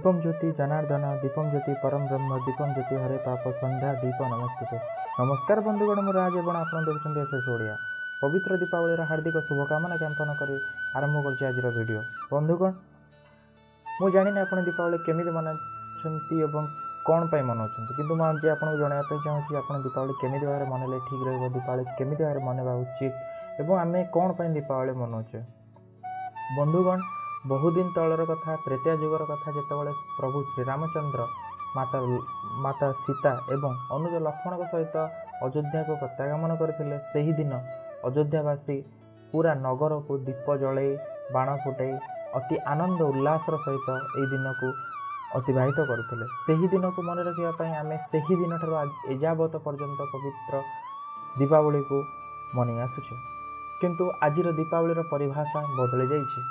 DIPAM Jyoti Janardan, DIPAM Jyoti ପରମ ବ୍ରହ୍ମ, DIPAM Jyoti Hare ପାପ, ସନ୍ଧ୍ୟା ଦୀପ ନମସ୍ତୁତେ। ନମସ୍କାର ବନ୍ଧୁଗଣ, ମୁଁ ରାଜ ଏବଂ ଆପଣ ଦେଖୁଛନ୍ତି ଏସ୍ ଏସ୍ ଓଡ଼ିଆ। ପବିତ୍ର ଦୀପାବଳିର ହାର୍ଦ୍ଦିକ ଶୁଭକାମନା ଜ୍ଞାପନ କରି ଆରମ୍ଭ କରୁଛି ଆଜିର ଭିଡ଼ିଓ। ବନ୍ଧୁଗଣ, ମୁଁ ଜାଣିନି ଆପଣ ଦୀପାବଳି କେମିତି ମନାଉଛନ୍ତି ଏବଂ କ'ଣ ପାଇଁ ମନାଉଛନ୍ତି, କିନ୍ତୁ ମୁଁ ଆଜି ଆପଣଙ୍କୁ ଜଣାଇବା ପାଇଁ ଚାହୁଁଛି ଆପଣ ଦୀପାବଳି କେମିତି ଭାବରେ ମନେଇଲେ ଠିକ୍ ରହିବ, ଦୀପାବଳି କେମିତି ଭାବରେ ମନେଇବା ଉଚିତ ଏବଂ ଆମେ କ'ଣ ପାଇଁ ଦୀପାବଳି ମନାଉଛେ। ବନ୍ଧୁଗଣ, ବହୁଦିନ ତଳର କଥା, ତ୍ରେତୟା ଯୁଗର କଥା, ଯେତେବେଳେ ପ୍ରଭୁ ଶ୍ରୀରାମଚନ୍ଦ୍ର ମାତା ସୀତା ଏବଂ ଅନୁଜ ଲକ୍ଷ୍ମଣଙ୍କ ସହିତ ଅଯୋଧ୍ୟାକୁ ପ୍ରତ୍ୟାଗମନ କରିଥିଲେ, ସେହିଦିନ ଅଯୋଧ୍ୟାବାସୀ ପୁରା ନଗରକୁ ଦୀପ ଜଳେଇ, ବାଣ ଫୁଟେଇ ଅତି ଆନନ୍ଦ ଉଲ୍ଲାସର ସହିତ ଏହି ଦିନକୁ ଅତିବାହିତ କରୁଥିଲେ। ସେହି ଦିନକୁ ମନେ ରଖିବା ପାଇଁ ଆମେ ସେହି ଦିନଠାରୁ ଏଯାବତ ପର୍ଯ୍ୟନ୍ତ ପବିତ୍ର ଦୀପାବଳିକୁ ମନେଇ ଆସୁଛେ। କିନ୍ତୁ ଆଜିର ଦୀପାବଳିର ପରିଭାଷା ବଦଳି ଯାଇଛି।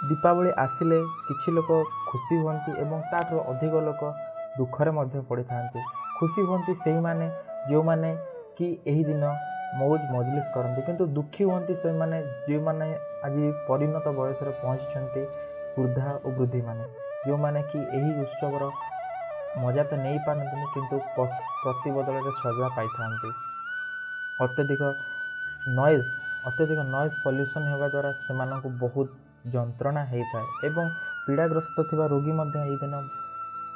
ଦୀପାବଳି ଆସିଲେ କିଛି ଲୋକ ଖୁସି ହୁଅନ୍ତି ଏବଂ ତାଠାରୁ ଅଧିକ ଲୋକ ଦୁଃଖରେ ମଧ୍ୟ ପଡ଼ିଥାନ୍ତି। ଖୁସି ହୁଅନ୍ତି ସେଇମାନେ ଯେଉଁମାନେ କି ଏହି ଦିନ ମୌଜ ମଜଲିସ୍ କରନ୍ତି, କିନ୍ତୁ ଦୁଃଖୀ ହୁଅନ୍ତି ସେଇମାନେ ଯେଉଁମାନେ ଆଜି ପରିଣତ ବୟସରେ ପହଞ୍ଚିଛନ୍ତି, ବୃଦ୍ଧା ଓ ବୃଦ୍ଧିମାନେ, ଯେଉଁମାନେ କି ଏହି ଉତ୍ସବର ମଜା ତ ନେଇପାରନ୍ତିନି, କିନ୍ତୁ ପ୍ରତିବଦଳରେ ସଜା ପାଇଥାନ୍ତି। ଅତ୍ୟଧିକ ନଏଜ୍ ପଲ୍ୟୁସନ୍ ହେବା ଦ୍ୱାରା ସେମାନଙ୍କୁ ବହୁତ ଯନ୍ତ୍ରଣା ହେଇଥାଏ ଏବଂ ପୀଡ଼ାଗ୍ରସ୍ତ ଥିବା ରୋଗୀ ମଧ୍ୟ ଏହି ଦିନ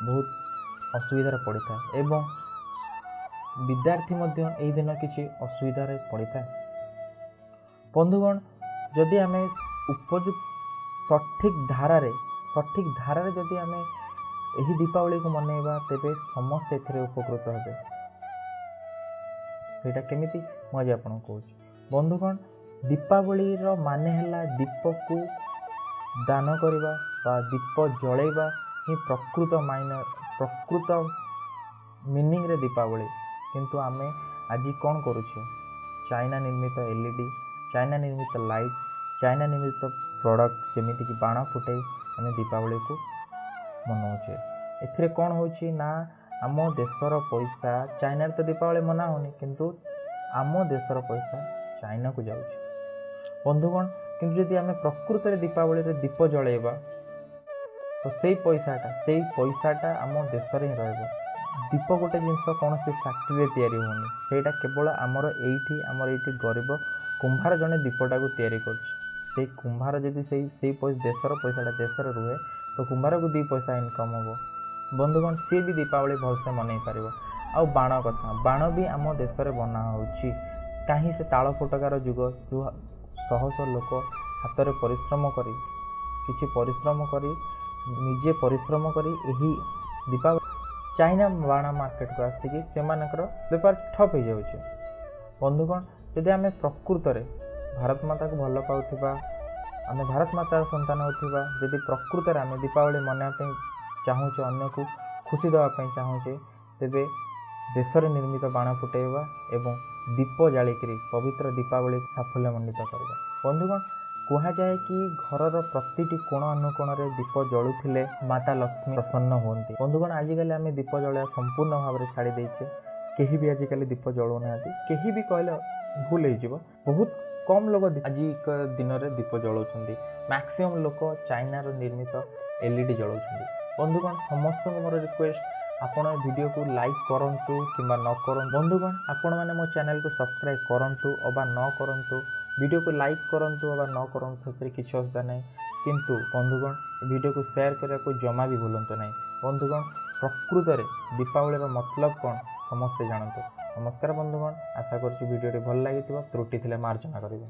ବହୁତ ଅସୁବିଧାରେ ପଡ଼ିଥାଏ ଏବଂ ବିଦ୍ୟାର୍ଥୀ ମଧ୍ୟ ଏହି ଦିନ କିଛି ଅସୁବିଧାରେ ପଡ଼ିଥାଏ। ବନ୍ଧୁଗଣ, ଯଦି ଆମେ ଉପଯୁକ୍ତ ସଠିକ୍ ଧାରାରେ ଯଦି ଆମେ ଏହି ଦୀପାବଳିକୁ ମନେଇବା, ତେବେ ସମସ୍ତେ ଏଥିରେ ଉପକୃତ ହେବେ। ସେଇଟା କେମିତି ମୁଁ ଆଜି ଆପଣଙ୍କୁ କହୁଛି। ବନ୍ଧୁଗଣ, ଦୀପାବଳିର ମାନେ ହେଲା ଦୀପକୁ ଦାନ କରିବା ବା ଦୀପ ଜଳେଇବା ହିଁ ପ୍ରକୃତ ମିନିଂରେ ଦୀପାବଳି। କିନ୍ତୁ ଆମେ ଆଜି କ'ଣ କରୁଛେ? ଚାଇନା ନିର୍ମିତ LED, China ନିର୍ମିତ ଲାଇଟ୍, ଚାଇନା ନିର୍ମିତ ପ୍ରଡ଼କ୍ଟ ଯେମିତିକି ବାଣ ଫୁଟେଇ ଆମେ ଦୀପାବଳିକୁ ମନାଉଛେ। ଏଥିରେ କ'ଣ ହେଉଛି ନା, ଆମ ଦେଶର ପଇସା ଚାଇନାରେ ତ ଦୀପାବଳି ମନା ହେଉନି, କିନ୍ତୁ ଆମ ଦେଶର ପଇସା ଚାଇନାକୁ ଯାଉଛି। ବନ୍ଧୁଗଣ, କିନ୍ତୁ ଯଦି ଆମେ ପ୍ରକୃତରେ ଦୀପାବଳିରେ ଦୀପ ଜଳେଇବା, ତ ସେଇ ପଇସାଟା ଆମ ଦେଶରେ ହିଁ ରହିବ। ଦୀପ ଗୋଟେ ଜିନିଷ କୌଣସି ଫ୍ୟାକ୍ଟ୍ରିରେ ତିଆରି ହେଉନି, ସେଇଟା କେବଳ ଆମର ଏଇଠି ଗରିବ କୁମ୍ଭାର ଜଣେ ଦୀପଟାକୁ ତିଆରି କରୁଛି। ସେଇ କୁମ୍ଭାର ଯଦି ସେଇ ଦେଶର ପଇସାଟା ଦେଶରେ ରୁହେ, ତ କୁମ୍ଭାରକୁ 2 ପଇସା ଇନକମ୍ ହେବ। ବନ୍ଧୁଗଣ, ସିଏ ବି ଦୀପାବଳି ଭଲସେ ମନେଇ ପାରିବ। ଆଉ ବାଣ କଥା, ବାଣ ବି ଆମ ଦେଶରେ ବନା ହେଉଛି। କାହିଁ ସେ ତାଳ ଫୋଟକାର ଯୁଗ, ଯେଉଁ ଶହ ଶହ ଲୋକ ହାତରେ ପରିଶ୍ରମ କରି, କିଛି ପରିଶ୍ରମ କରି, ନିଜେ ପରିଶ୍ରମ କରି ଏହି ଦୀପାବଳି ଚାଇନା ବାଣ ମାର୍କେଟକୁ ଆସିକି ସେମାନଙ୍କର ବେପାର ଠପ୍ ହେଇଯାଉଛି। ବନ୍ଧୁଗଣ, ଯଦି ଆମେ ପ୍ରକୃତରେ ଭାରତ ମାତାକୁ ଭଲ ପାଉଥିବା, ଆମେ ଭାରତ ମାତାର ସନ୍ତାନ ହେଉଥିବା, ଯଦି ପ୍ରକୃତରେ ଆମେ ଦୀପାବଳି ମନାଇବା ପାଇଁ ଚାହୁଁଛେ, ଅନ୍ୟକୁ ଖୁସି ଦେବା ପାଇଁ ଚାହୁଁଛେ, ତେବେ ଦେଶରେ ନିର୍ମିତ ବାଣ ଫୁଟେଇବା ଏବଂ ଦୀପ ଜାଳିକିରି ପବିତ୍ର ଦୀପାବଳି ସାଫଲ୍ୟମଣ୍ଡିତ କରିବା। ବନ୍ଧୁଗଣ, କୁହାଯାଏ କି ଘରର ପ୍ରତିଟି କୋଣ ଅନୁକୋଣରେ ଦୀପ ଜଳୁଥିଲେ ମାତା ଲକ୍ଷ୍ମୀ ପ୍ରସନ୍ନ ହୁଅନ୍ତି। ବନ୍ଧୁଗଣ, ଆଜିକାଲି ଆମେ ଦୀପ ଜଳାଇବା ସମ୍ପୂର୍ଣ୍ଣ ଭାବରେ ଛାଡ଼ି ଦେଇଛେ। କେହି ବି ଆଜିକାଲି ଦୀପ ଜଳାଉନାହାନ୍ତି। କେହି ବି କହିଲେ ଭୁଲ ହେଇଯିବ, ବହୁତ କମ୍ ଲୋକ ଆଜିକା ଦିନରେ ଦୀପ ଜଳାଉଛନ୍ତି। ମ୍ୟାକ୍ସିମମ୍ ଲୋକ ଚାଇନାର ନିର୍ମିତ LED ଜଳାଉଛନ୍ତି। ବନ୍ଧୁଗଣ, ସମସ୍ତଙ୍କୁ ମୋର ରିକ୍ୱେଷ୍ଟ, ଆପଣ ଏ ଭିଡ଼ିଓକୁ ଲାଇକ୍ କରନ୍ତୁ କିମ୍ବା ନ କରନ୍ତୁ। ବନ୍ଧୁଗଣ, ଆପଣମାନେ ମୋ ଚ୍ୟାନେଲକୁ ସବସ୍କ୍ରାଇବ୍ କରନ୍ତୁ ଅବା ନ କରନ୍ତୁ, ଭିଡ଼ିଓକୁ ଲାଇକ୍ କରନ୍ତୁ ଅବା ନ କରନ୍ତୁ, ସେଥିରେ କିଛି ଅସୁବିଧା ନାହିଁ। କିନ୍ତୁ ବନ୍ଧୁଗଣ, ଭିଡ଼ିଓକୁ ସେୟାର କରିବାକୁ ଜମା ବି ଭୁଲନ୍ତୁ ନାହିଁ। ବନ୍ଧୁଗଣ, ପ୍ରକୃତରେ ଦୀପାବଳିର ମତଲବ କ'ଣ ସମସ୍ତେ ଜାଣନ୍ତୁ। ନମସ୍କାର ବନ୍ଧୁଗଣ, ଆଶା କରୁଛି ଭିଡ଼ିଓଟି ଭଲ ଲାଗିଥିବ। ତ୍ରୁଟି ଥିଲେ ମାର୍ଜନା କରିବେ।